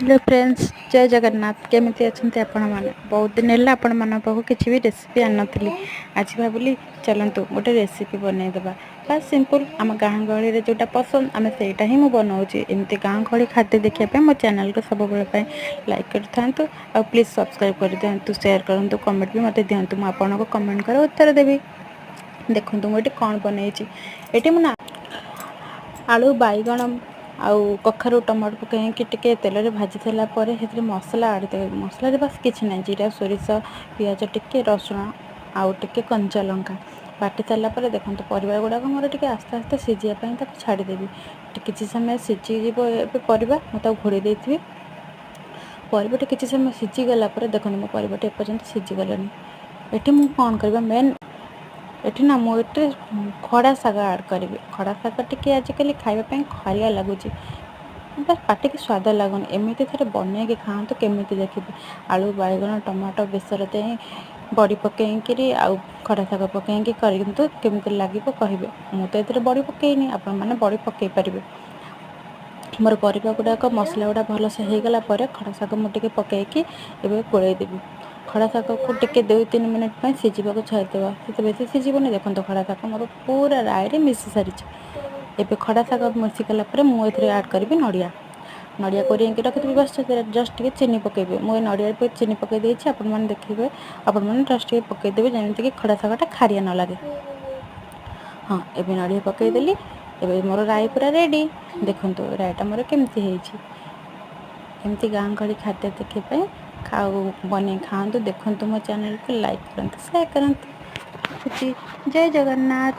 Hello friends, ଜୟ ଜଗନ୍ନାଥ। କେମିତି ଅଛନ୍ତି ଆପଣମାନେ? ବହୁତ ଦିନ ହେଲା ଆପଣମାନଙ୍କ ପାଖକୁ କିଛି ବି ରେସିପି ଆଣିନଥିଲି। ଆଜି ଭାବିଲି, ଚାଲନ୍ତୁ ଗୋଟେ ରେସିପି ବନେଇଦେବା। ବାସ୍ ସିମ୍ପଲ୍, ଆମ ଗାଁ ଗହଳିରେ ଯେଉଁଟା ପସନ୍ଦ, ଆମେ ସେଇଟା ହିଁ ମୁଁ ବନାଉଛି। ଏମିତି ଗାଁ ଗହଳି ଖାଦ୍ୟ ଦେଖିବା ପାଇଁ ମୋ ଚ୍ୟାନେଲକୁ ସବୁବେଳେ ପାଇଁ ଲାଇକ୍ କରିଥାନ୍ତୁ ଆଉ ପ୍ଲିଜ୍ ସବସ୍କ୍ରାଇବ୍ କରିଦିଅନ୍ତୁ, ସେୟାର କରନ୍ତୁ, କମେଣ୍ଟ ବି ମୋତେ ଦିଅନ୍ତୁ। ମୁଁ ଆପଣଙ୍କୁ କମେଣ୍ଟର ଉତ୍ତର ଦେବି। ଦେଖନ୍ତୁ, ମୁଁ ଏଠି କ'ଣ ବନେଇଛି। ଏଠି ମୁଁ ନା ଆଳୁ, ବାଇଗଣ ଆଉ କଖାରୁ, ଟମାଟୋ ପକାଇକି ଟିକେ ତେଲରେ ଭାଜି ସାରିଲା ପରେ ସେଥିରେ ମସଲା ଆଡ଼୍ ଦେବେ। ମସଲାରେ ବାସ୍ କିଛି ନାହିଁ, ଜିରା, ସୋରିଷ, ପିଆଜ, ଟିକେ ରସୁଣ ଆଉ ଟିକେ କଞ୍ଚା ଲଙ୍କା ବାଟି ସାରିଲା ପରେ ଦେଖନ୍ତୁ, ପରିବା ଗୁଡ଼ାକ ମୋର ଟିକେ ଆସ୍ତେ ଆସ୍ତେ ସିଝିବା ପାଇଁ ତାକୁ ଛାଡ଼ିଦେବି। କିଛି ସମୟ ସିଝିଯିବ। ଏବେ ପରିବା ମୁଁ ତାକୁ ଘୋଡ଼େଇ ଦେଇଥିବି। ପରିବାଟି କିଛି ସମୟ ସିଝିଗଲା ପରେ ଦେଖନ୍ତୁ, ମୋ ପରିବାଟି ଏପର୍ଯ୍ୟନ୍ତ ସିଝିଗଲାଣି। ଏଠି ମୁଁ କ'ଣ କରିବା ମେନ୍, ଏଠି ନା ମୁଁ ଏଠି ଖଡ଼ା ଶାଗ ଆଡ଼୍ କରିବି। ଖଡ଼ା ଶାଗ ଟିକେ ଆଜିକାଲି ଖାଇବା ପାଇଁ ଖାରିଆ ଲାଗୁଛି, ବାସ୍ ପାଟିକି ସ୍ୱାଦ ଲାଗୁନି। ଏମିତି ଥରେ ବନେଇକି ଖାଆନ୍ତୁ, କେମିତି ଦେଖିବେ। ଆଳୁ, ବାଇଗଣ, ଟମାଟୋ ବେସର ଦେଇ, ବଡ଼ି ପକେଇକିରି ଆଉ ଖଡ଼ା ଶାଗ ପକେଇକି କରନ୍ତୁ, କେମିତି ଲାଗିବ କହିବେ। ମୁଁ ତ ଏଥିରେ ବଡ଼ି ପକେଇନି, ଆପଣମାନେ ବଡ଼ି ପକେଇ ପାରିବେ। ମୋର ପରିବା ଗୁଡ଼ାକ, ମସଲା ଗୁଡ଼ା ଭଲସେ ହେଇଗଲା ପରେ ଖଡ଼ା ଶାଗ ମୁଁ ଟିକେ ପକେଇକି ଏବେ ଗୋଳେଇ ଦେବି। ଖଡ଼ା ଶାଗକୁ ଟିକେ 2-3 ମିନିଟ୍ ପାଇଁ ସିଝିବାକୁ ଛାଡ଼ିଦେବା। ସେ ତ ବେଶୀ ସିଝିବନି। ଦେଖନ୍ତୁ, ଖଡ଼ା ଶାଗ ମୋର ପୁରା ରାଇରେ ମିଶି ସାରିଛି। ଏବେ ଖଡ଼ା ଶାଗ ମିଶିଗଲା ପରେ ମୁଁ ଏଥିରେ ଆଡ଼୍ କରିବି ନଡ଼ିଆ। ନଡ଼ିଆ କୋରିକି ରଖିଥିବି, ବାସ୍ ସେଥିରେ ଜଷ୍ଟ ଟିକେ ଚିନି ପକାଇବେ। ମୁଁ ଏ ନଡ଼ିଆରେ ଚିନି ପକାଇ ଦେଇଛି। ଆପଣମାନେ ଦେଖିବେ, ଆପଣମାନେ ଜଷ୍ଟ ଟିକେ ପକାଇଦେବେ, ଯେମିତିକି ଖଡ଼ା ଶାଗଟା ଖାରିଆ ନ ଲାଗେ। ହଁ, ଏବେ ନଡ଼ିଆ ପକାଇଦେଲି। ଏବେ ମୋର ରାଇ ପୁରା ରେଡ଼ି। ଦେଖନ୍ତୁ, ରାଇଟା ମୋର କେମିତି ହେଇଛି। ଏମିତି ଗାଁ ଗହଳି ଖାଦ୍ୟ ଦେଖିବା ପାଇଁ ଖାଉ, ବନେଇ ଖାଆନ୍ତୁ। ଦେଖନ୍ତୁ ମୋ ଚ୍ୟାନେଲକୁ, ଲାଇକ୍ କରନ୍ତୁ, ସେୟାର କରନ୍ତୁ। ରଖୁଛି, ଜୟ ଜଗନ୍ନାଥ।